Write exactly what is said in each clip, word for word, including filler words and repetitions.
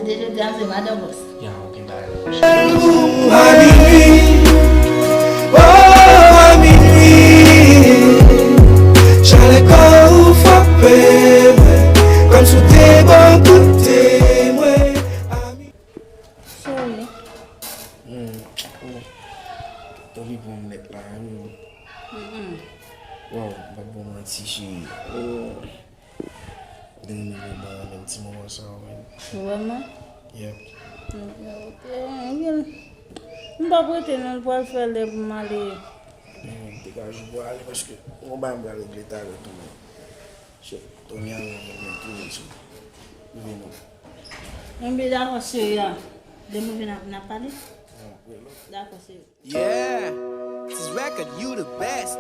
Jodi a, m se madan bòs. Ya, ou gen bagay la. A minwi, oh, a minwi, chalè kò ou frape mwen, kòmsi w te bò kote mwen. A minwi. Cheri. Hmm, oh. Tanpri pou m nèt la, wi. Waw, m p ap ba w manti, cheri. Oh. Mwen renmen moman, renmen ti moman sa yo, man. Vrèman? Yep. Ok, ok. M p ap rete non, l pral fè lè pou m ale. Hmm, degaje w pou ale, paske yon bagay m pral regle talè tou, man. Cheri, Tony a renmen mwen tou, men sou. Vini. Enben, dakò, cheri a. Demen vin ap, n ap pale? Bon, rele. Dakò, cheri. Yeah, this record, you the best.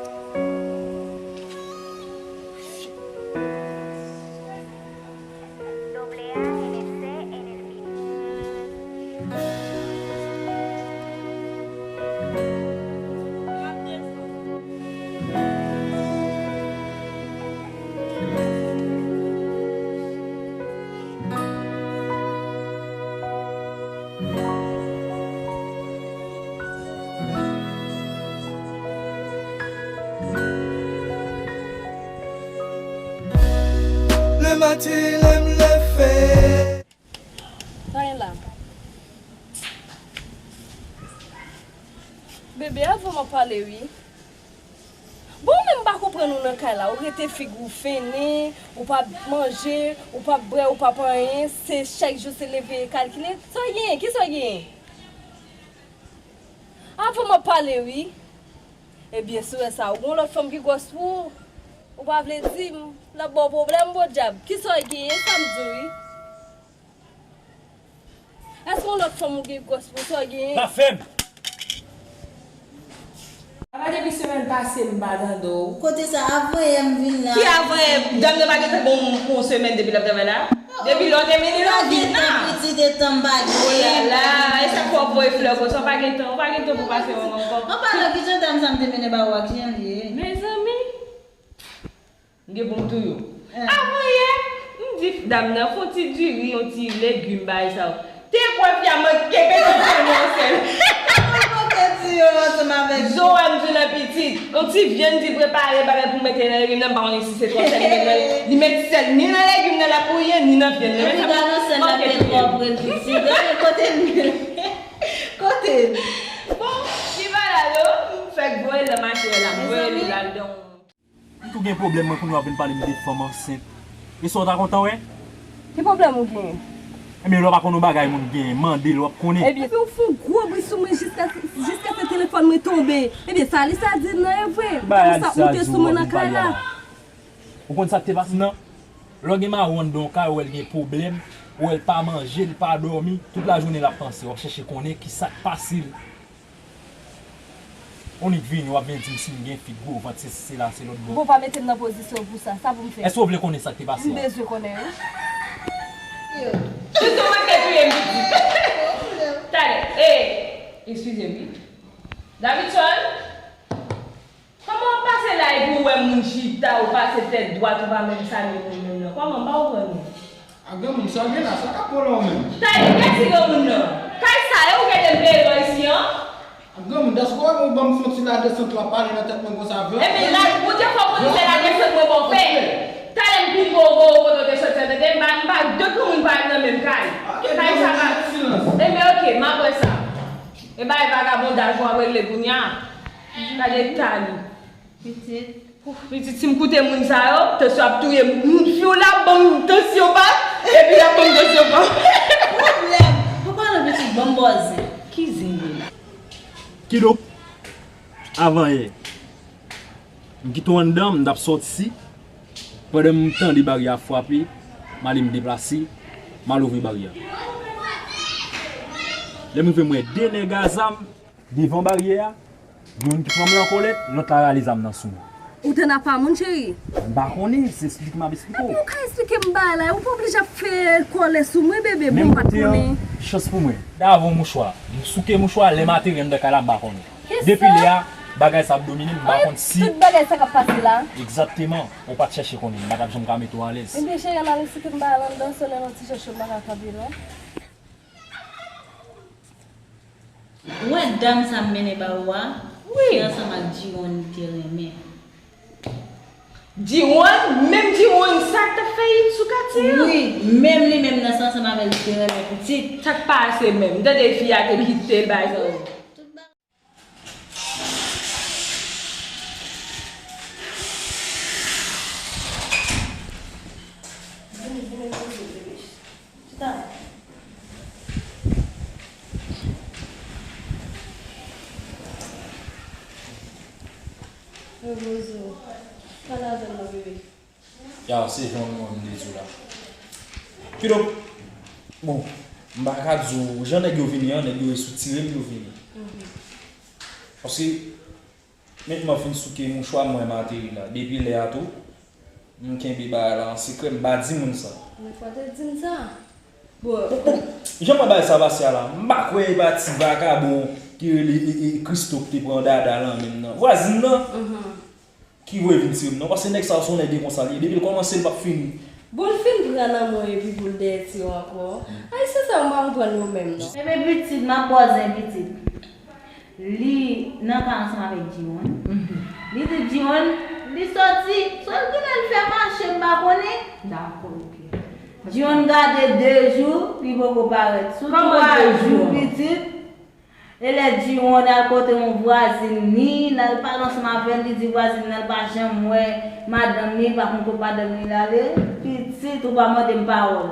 Le maten lè m leve. Kay la. Bebe, avan m ap pale wi. Bon, ou menm m pa konprann ou nan kay la. Ou rete figi w fennen, ou p ap manje, ou p ap bwè, ou p ap anyen. Se chak jou se leve e kalkile. Sa w genyen? Kisa w genyen? Avan m ap pale wi. Ebyen, si w wè sa, ou gon lòt fanm ki gwòs pou ou. Ou pa vle di m, l ap ba w pwoblèm, podyab. Kisa w genyen? Sa m di w wi. Èske yon lòt fanm ou gen gwòs pou sa w genyen? Zafè m! Apa depi semèn pase m pa tande w? Kote sa, avanyè m vin la. Ki avanyè? Dam nan pa gentan bon pou yon semèn depi l ap travay la? Depi lè w te mennen l, w vin la. Pitit etan m pa gen. Olala, e sa k fè w ap voye flè konsa, w pa gen tan, w pa gen tan pou pase manman ankò. An palan, kijan dam sa m te mennen ba ou a, kijan l ye? Mezanmi! M gen pou m touye w. Avanyè, m di dam nan, fè yon ti diri, yon ti legim, bagay sa yo. Te kwè fi a manke pete sèl yon sèl. Sa mwen manke di yo ansanm avèk. Zo a m di w nan pitit, yon ti vyann di prepare bagay pou mete nan legim nan, m pa konnen si se twòp sèl li met nan, li met sèl ni nan legim nan l ap bouyi an, ni nan vyann nan. Epi gade sèl la te twòp, pitit. Gade kote l ye. Kote l? Bon, li pa la non, m fèk voye l nan mache la, m voye l ladan. M tou gen pwoblèm mwen kounye w ap vin pale m de fanm ansent. E sa w ta kontan wè? Ki pwoblèm ou genyen? Ebyen lè w pa konn yon bagay moun genyen, mande l w ap konnen. Ebyen ou fè yon gwo bri sou mwen jiska, jiska se telefòn mwen tonbe. Ebyen sa Alisa di nan e vre. Sa ap moute sou mwen nan kay la. Ou konn sa k te pase? Non. Lè w gen mari w anndan yon kay, ou wè l gen pwoblèm, ou wè l pa manje, l pa dòmi, tout lajounen l ap panse, w ap chèche konnen kisa k pase l. Ou nik vini, w ap vin di m si m gen fi k gwo vant, se sila, se lòt bò. Bon, pa mete m nan pozisyon pou sa. Sa pou m fè? Èske w vle konnen sa k te pase a? M bezwen konnen wi. Tout yon manke touye m pitit. Talè, e, eskize m wi. Davidson, kòman w ap pase la epi w wè moun chita, ou pase tèt dwat, ou pa menm salye moun menm nan? Kòman, m pa konprann ou. A granmoun, sa w gen la, sa k ap pran la w menm? Talè, kiyès ki granmoun nan? Kay sa, e ou k ede m peye lwa isi an? A granmoun, dèske w wè m ban m fè yon ti ladesant la pale nan tèt mwen konsa vre? Ebyen, la, Bondye fè w konnen se ladesant mwen ba w fè. Talè m pito w kote w te soti an, tande, m pa, m pa de granmoun pa nan menm kay. Kay sa pa. Ebyen, oke, m ap wè sa. E bay vagabondaj w ap regle kounye a. Gade talè. Pitit. Pitit, si m koute moun sa yo, tansyon ap touye m. Fi w la ban m tansyon pa, epi l ap ban m tansyon pa. Pwoblèm. Papa nan pitit, ban m bòzè. Ki zen li la? Kidonk, avanyè, m kite w anndan, m t ap sòti. Pandan m tande baryè a frape, m ale m deplase, m al ouvri baryè a. Lè m rive, m wè de nèg a zam devan baryè a, youn ki pran m lan kòlèt, lòt la rale zam nan sou mwen. Ou te nan pa moun, cheri? M pa konnen, se li ki m ap eksplike w. Epi ou ka eksplike m bagay la, ou pa oblije ap fè kòlè sou mwen, bebe, bon, m pa t konnen. Chans pou mwen. Dayè, avè yon mouchwa. M souke mouchwa, lè m atere anndan kay la, m pa konnen. Depi lè a, bagay sa ap domine m, m pa konn si. Tout bagay sa k ap pase la. Egzakteman. Ou pa t chèche konnen, m pa t ap janm ka mete w alèz. Ebyen, cheri, ann ale souke m bagay la anndan, se lè yon ti jan cho m pa ka kanpe, non. Ou wè dam sa m mennen ba ou a? Wi. Se ansanm ak Jiwon li te renmen. Jiwon? Menm Jiwon sa k t ap fè hit sou katye an? Wi, menm li menm nan se ansanm avè l li te renmen pitit. Sa k pase menm? M tande fi a te kite l bay zanmi. Vini, vini, vini, vini. Chita. Repoze w. Pale avè m non, bebe. Ya, se jan nou an m te di w la. Kidonk, bon, m pa ka di w, jan nèg yo vini an, nèg yo e sou tire m yo vini. Paske, mentnan m fin souke mouchwa m, mwen m ateri la. Depi lè a tou, m kenbe bagay la an sekrè, m pa di moun sa. Mwen pa te di m sa. Bon, jan mwen bay sa pase a la, m pa kwè e pa ti vakabon ki rele e, e, Christo ki te pran dada lan menm nan. Vwazin nan ki voye vin tire m nan. Paske nèg sa se yon nèg gen konsa li ye. Depi l kòmanse, l p ap fini. Bon, l fin pran nan mwen epi pou l dèyè tire ankò. Ayisyen sa yo m pa konprann yo menm non. Ebyen pitit, m ap ba w zen pitit. Li nan kay ansanm avèk Jiwon. Li di Jiwon, li sòti, sòti kounye a l fè mache, m pa konnen. Dakò, ok. Jiwon gade de jou, li poko parèt. Sou twa jou, pitit. E lè Jiwon al kote yon vwazin li, l al pale ansanm avè l, li di vwazin nan l pa janm wè madanm li, pa konn kot madanm li l ale. Pitit, ou pa mande m pawòl.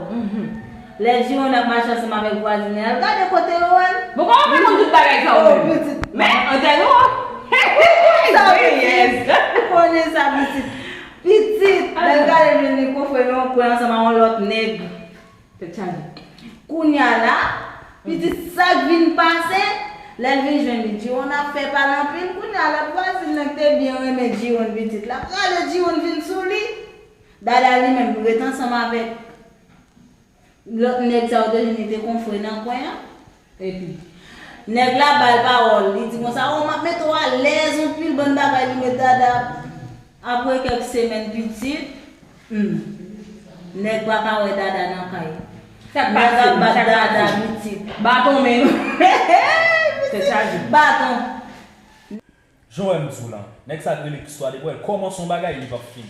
Lè Jiwon ap mache ansanm avèk vwazin li, al gade kote yo al. Bon, kòman w fè konn tout bagay sa ou menm? Men, antèn ou an. Ou konn sa, pitit. Ou konnen sa, pitit. Pitit, lè l gade l vin li konfwe nan yon kwen ansanm a yon lòt nèg. Tèt chaje. Kounye a la, pitit sa k vin pase, lè l vin jwenn li, Jiwon ap fè pale anpil. Kounye a, lòt vwazin nan ki te byen renmen Jiwon pitit la, prale Jiwon vin sou li. Dada li menm ret ansanm avèk lòt nèg sa yo te jwenn li te konfwe nan kwen an. Epi, nèg la ba l pawòl, li di konsa, o, m ap mete w alèz anpil, bann bagay li met dada apre kèk semèn pitit, hmm, nèg pa ka wè dada nan kay. Sa k pase? Nèg ap bat dada pitit. Baton men. Tèt chaje. Baton. Jan w wè m di w lan, nèg sa k rele Christo a depi w wè l kòmanse yon bagay, li p ap fini.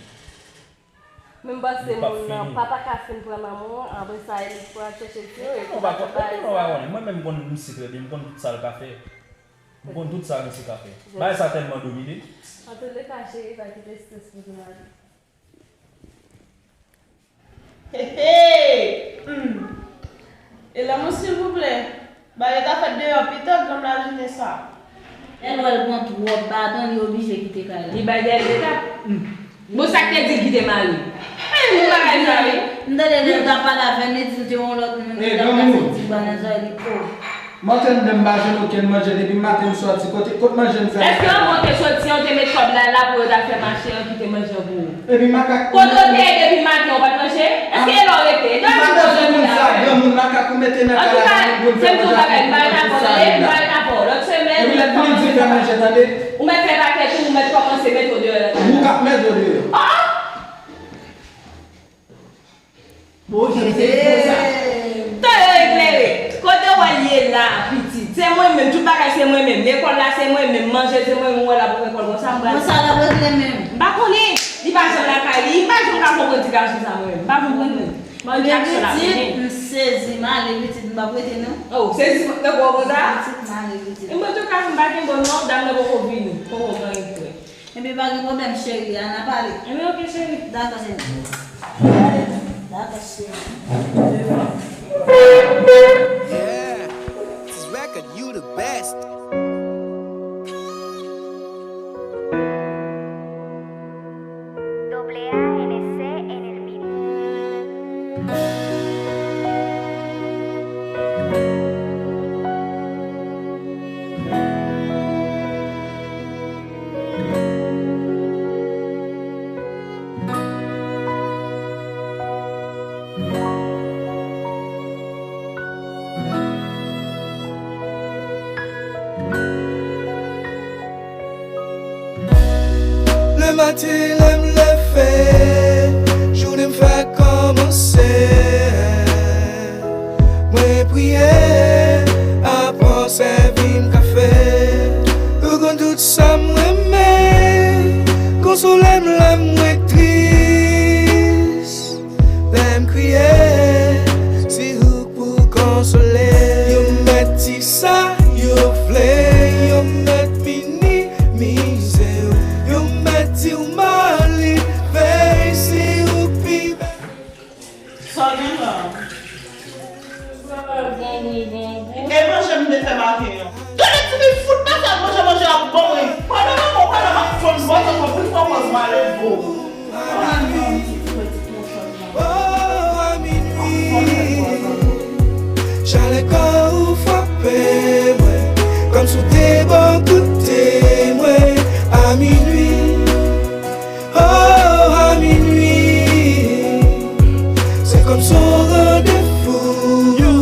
Men m panse moun nan pa ta ka fin pran nan men w, apre sa, li pral chèche ti yo, epi l ap bay sa. Mwen menm m konn misye trè byen, m konn tout sa l ka fè. M konn tout sa misye ka fè. Bagay sa tèlman domine. Antouleka, cheri, pa kite strès pou nou ale. Hehe! Hmm. E lanmou, silvouplè. Bagay ta fèt deyò pita, granm lajounen sa. Lè l wè l pran twòp baton, li oblije kite kay la. Li bay dèyè l pita. Hmm. Bon, sa k te di l kite mari? Eh, bon bagay sa, wi. M tande lè l t ap pale avè m, li di l te yon lòt moun, li t ap pase ti bwa nan zòrèy li. Oh. Mwen tande m pa jwenn okenn manje depi maten m sòti. Kote, kot manje m fè? Èske anvan w te soti an, w te met kòb la la pou yo ta fè mache an kite manje an pou ou? Epi makak. Kote w te ye depi maten, ou pa t manje? Èske e la w rete? E la w rete, ou dòmi la? Granmoun makak ou mete nan kay la pou l fè manje pou tout sa yo la. Antouka, se m di w bagay, m pa ret avè w, tande, m pa ret avè w. Lòt semèn, ou mèt kòmanse fè manje, tande? Ou mèt fè pakèt ou, ou mèt kòmanse mete w deyò nan kay la. Ou k ap mete w deyò. Oh! Bon, jan se gwo sa. Tan yo eklere. Kote w wè l ye la, pitit? Se mwen menm, tout bagay se mwen menm. Lekòl la se mwen menm, manje se mwen menm, ou wè l ap rekòl konsa, m pral. Bon, sa l ap regle menm? M pa konnen. Li pa janm lakay li, m pa janm ka konprann ti gason sa mwen menm. M pa konprann li. Manje ak sèl ap vini. Pitit, m sezi, m ale pitit, m p ap rete non. Oh, sezi tankou w konsa? Pitit, m ale pitit. Mwen tou ka, m pa gen bon non, dam nan poko vini, poko gen anyen frè. Ebyen, pa gen pwoblèm, cheri, ann al pale. Ebyen, oke, cheri. Dakò, cheri. Dakò, cheri. Yeah, this record, you the best. Doble A N S C N L B. Lematen lè m leve, jounen m fèk kòmanse. Mwen priye, apre w sèvi m ka Pale gwo. Oh, a minui. Oh, a minui. Chalè kò ou frape mwen, kòmsi w te bò kote mwen. A minui. Oh, a minui. Se kòmsi w randevou.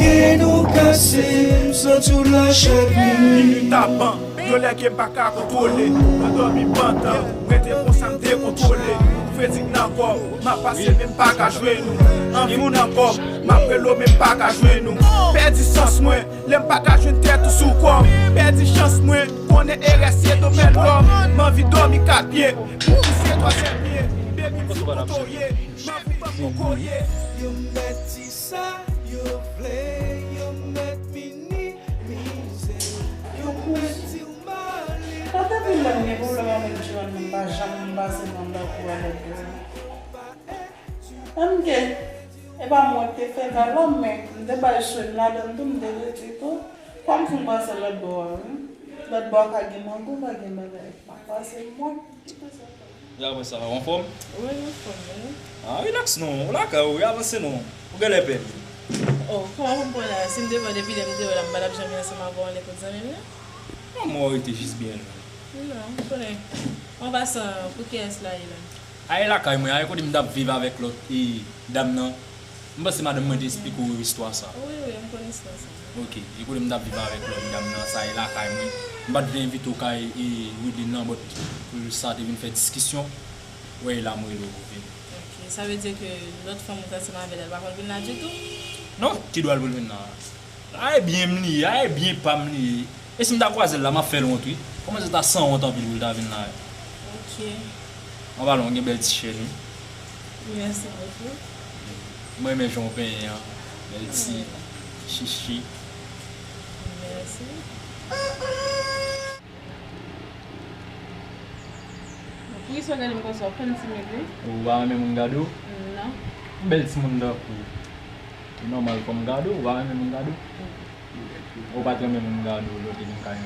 Gen nou kase, m santi w la chak minui. Minui tapan. Yon lè ke m pa ka kontwole, mwen dòmi pantan, m rete konsa m dekontwole. Fredik nan kò m, m ap pase men m pa ka jwenn ou. Anvi w nan kò m, m ap rele w men m pa ka jwenn ou. Pèdi sans mwen, lè m pa ka jwenn tèt ou sou kò m. Pèdi chans mwen, konnen erè se domèn lò m. M anvi dòmi kat pye, pou se twa sèl pye. Baby, di m kote w ye, m anvi ban m yon koye. Yo mèt di sa yo vle, yo mèt minimize, yo mèt di w Kote pou mwen gen pwoblèm avèk Joan, m pa janm pase nan lakou a lòt bò. M te, e pa mwen ki te fè kay la, men m te bay swen ladan l tou, m te redi tou. Kòm si m pase lòt bò a, wi. Lòt bò a ka gen mango, ka gen bagay. M ap pase mwen. Wi, apre sa, w anfòm? Wi, m anfòm, wi. Ah, rilaks non, ou lakay ou, wi, avanse non. Ou genlè pè. Oh, kòman pou m pran la? Si m te pè depi lè m te wè la, m pa t ap janm vin ansanm avè w anlè kot zanmi m nan? Non, mwen rete jis byen lwen. Non, m konnen. An pasan, pou kiyès la ye la? A, e lakay mwen, a, e kote m t ap viv avèk lòt, e, dam nan. M panse madanm mwen te esplike w istwa sa. Wi, wi, m konn istwa sa. Ok, e kote m t ap viv avèk lòt dam nan, sa e lakay mwen. M pa t vle envite w kay, e, Wideline nan, but pou sa te vin fè diskisyon. Wè, e la m rele w pou vin. Ok, sa vle di ke lòt fanm ou t ansanm avè l, pa konn vin la ditou? Non, ki dwa l pou l vin la? A e byen m li ye, a e byen pa m li ye. E si m ta kwaze l la, m ap fè l wont, wi. Kòman se ta sanwont anpil pou l ta vin la? Ok. An palan, w gen bèl ti chèn, wi. Mèsi bokou. Mwen renmen jan w penyen an. Bèl ti chichi. Mèsi. Poukisa w gade m konsa? W konn timid, wi. Ou pa renmen moun gade w? Non. Bèl timoun tankou w. E nòmal fò m gade w, ou pa renmen moun gade w? Ou pa t renmen moun gade w, lè w te vin kay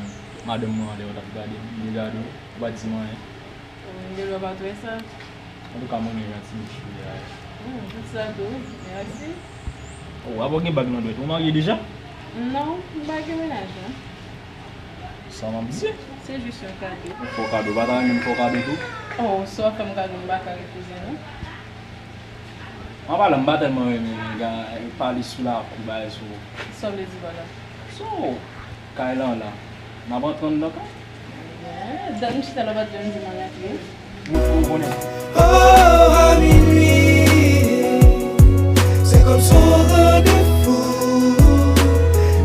madanm mwen an, lè yo t ap gade m, li gade w, ou pa t di m anyen? Ou gen dwa pa t wè sa. Antouka, mwen renmen jan timid chou ya. Hmm, tout sa tou, mèsi. Oh, apa w gen bag nan dwèt ou? Ou marye deja? Non, m pa gen mennaj, non. Sa m ap di? Se jis yon kado. Yon fo kado, ou pa ta renmen m fè w kado tou? Oh, si w ap fè m kado, m pa ka refize, non. An palan, m pa tèlman renmen nèg a pale sou lakou, bagay sou. Sa w vle di pa la? Sou kay lan la. N ap antre anndan kay? Eh, dat m chita la, w pa t janm di m ann antre. Mwen fè w konnen. Oh, a minui, se kòmsi w randevou.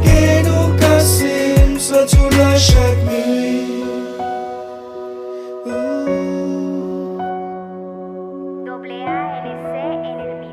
Gen nou kase, m santi w la chak minui. Ooh. Double A, N S C, N L B.